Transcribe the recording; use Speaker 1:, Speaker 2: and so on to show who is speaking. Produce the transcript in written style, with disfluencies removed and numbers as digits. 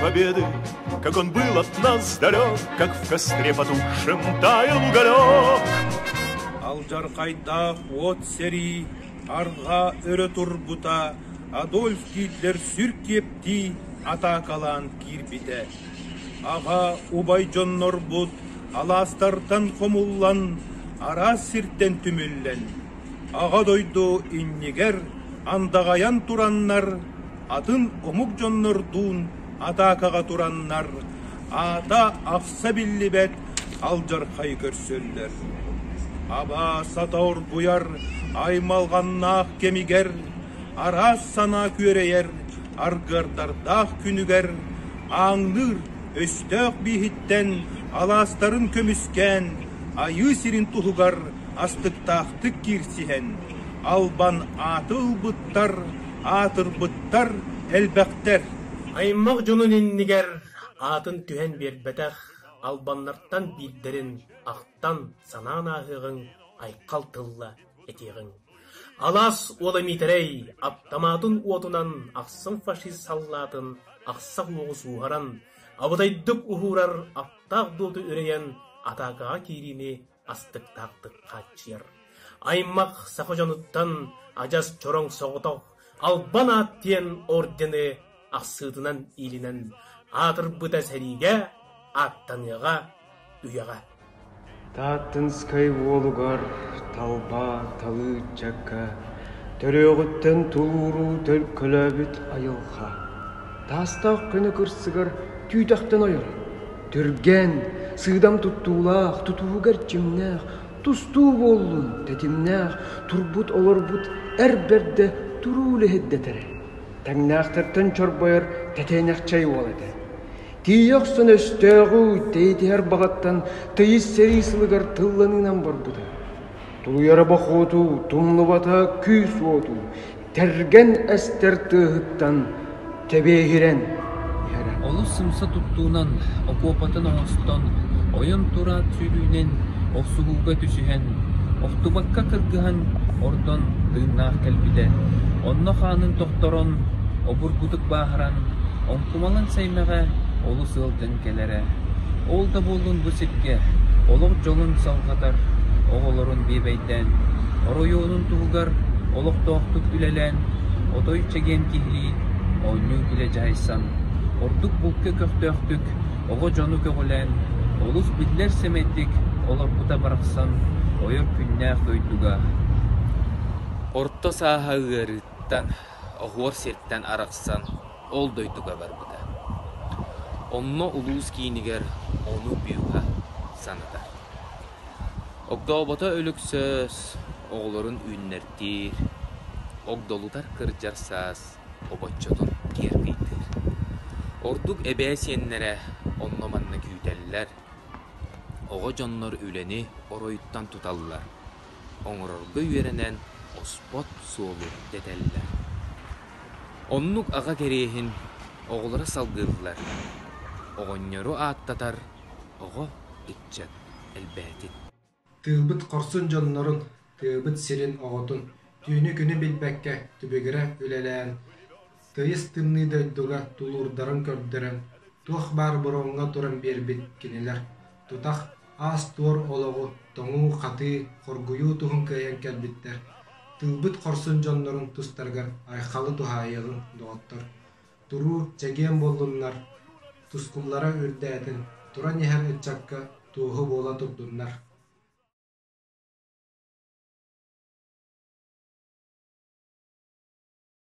Speaker 1: Победы, как он был от нас далек, как в костре потухшем таял уголек.
Speaker 2: Алдьархайдаах уот сэрии арҕаа өрө турбута, Адольф Гитлер сүр киэптии атаакалаан киирбитэ. Аҕа убай дьоннорбут алаастартан хомуллан, араас сиртэн түмүллэн, Аҕа дойду иннигэр андаҕайан тураннар, атын омук дьоннордуун атаакаҕа тураннар, аата ахса биллибэт алдьархайы көрсөллөр. Абаасата оргуйар аймалҕаннаах кэмигэр, араас санаа күөрэйэр аргыардардаах күнүгэр ааҥныыр өстөөх бииһиттэн алаастарын көмүскээн, айыы сирин туһугар астыктаахтык киирсиһэн, албан ааты ылбыттар, аатырбыттар элбэхтэр.
Speaker 3: Аймах дьонун иннигэр аатын түһэн биэрбэтэх албаннартан биирдэрин ахтан санаан ааһыаҕыҥ, айхал тылла этиэҕиҥ. Алаас уола Миитэрэй аптамаатын уотунан ахсым фашист саллаатын ахсах уоҕу сууһаран, абытайдык уһуурар аптаах дуоту үрэйэн атаакаҕа киириини астыктаахтык хааччыйар. Аймах саха дьонуттан адьас чороҥ соҕотох Албан аат диэн ордены ахсыытынан иилинэн аатырбыта сэриигэ ааттаныаҕа үйэҕэ.
Speaker 4: Тааттынскай уолугар талба талыы ыччакка төрүөҕүттэн тулууру төлкөлөөбүт айылҕа таастаах көнө кырсыгар түүтэхтэн ойор түргэн, сыыдам туттуулаах, тутууга эрчимнээх, тустуу буоллун тэтимнээх, турбут-олорбут эр бэрдэ туруу үлэһит дэтэрэ. Тэҥнээхтэртэн чорбойор тэтиэнэхчэй уол этэ. Тиийэ охсон өстөөҕү тэйитиһэр баҕаттан тыйыс сэрии сылыгар тылланыынан барбыта. Тулуйара бохуоту, тумнубата күүс-уоту, тэргэн эстэр тыаһыттан тэбиэһирэн иһэрэ.
Speaker 5: Олус сымса туттуунан, окуопатын оҥостон, ойон тураат сүүрүүнэн охсуһууга түсүһэн, охтубакка кыргыһан ордон тыыннаах кэлбитэ. Онно хаанын тохторон, обургутук бааһыран, оҥкумалан сэймэҕэ олус ыалдьан кэлэрэ. Ол да буоллун бу сиргэ олох дьолун салҕатар оҕолорун биэбэйдээн, оройуонун туһугар олохтоохтук үлэлээн, отой чэгиэн киһилии оонньуу-күлэ дьаһайсан, ордук булка көхтөөхтүк оҕо дьону көҕүлээн, олус биллэр сэмэйдик олорбута барахсан ойор күннээх дойдуга. Орто сааһа ыарыыттан, оһуор сиртэн арахсан ол дойдуга барбыта. Онно улуус киинигэр ону бүүһэ санатар. Огдообото Өлөксөөс оҕолорун үүннэртиир, огдолутар кырдьар саас обоччотун киэркэйдиир. Ордук эбээ сиэннэрэ онно-манна күүтэллэр, оҕо дьоннор үлэни оройуттан туталлар, оҥорорго үөрэнэн оспот суолу дэтэллэр. Оннук аҕа кэриэһин оҕолоро салгыыллар, оҕонньору ааттатар оҕо ыччат элбээтин.
Speaker 6: Тыылбыт хорсун дьоннорун, тыабыт сирин оҕотун түүнү-күнү билбэккэ түбүгүрэ үлэлээн, тыйыс тымныы дойдуга тулуурдарын көрдөрөн, туох баар боруоҥҥа туран биэрбит кинилэр тутах аас-туор олоҕу тоҥуу-хатыы, хоргуйуу туһун кыайан кэлбиттэр. Тыылбыт хорсун дьоннорун тустарыгар айхалы туһаайыаҕыҥ, доҕоттор! Туруу, чэгиэн буоллуннар, тускуллара үрдээтин, туран иһэр ыччакка туоһу буола турдуннар.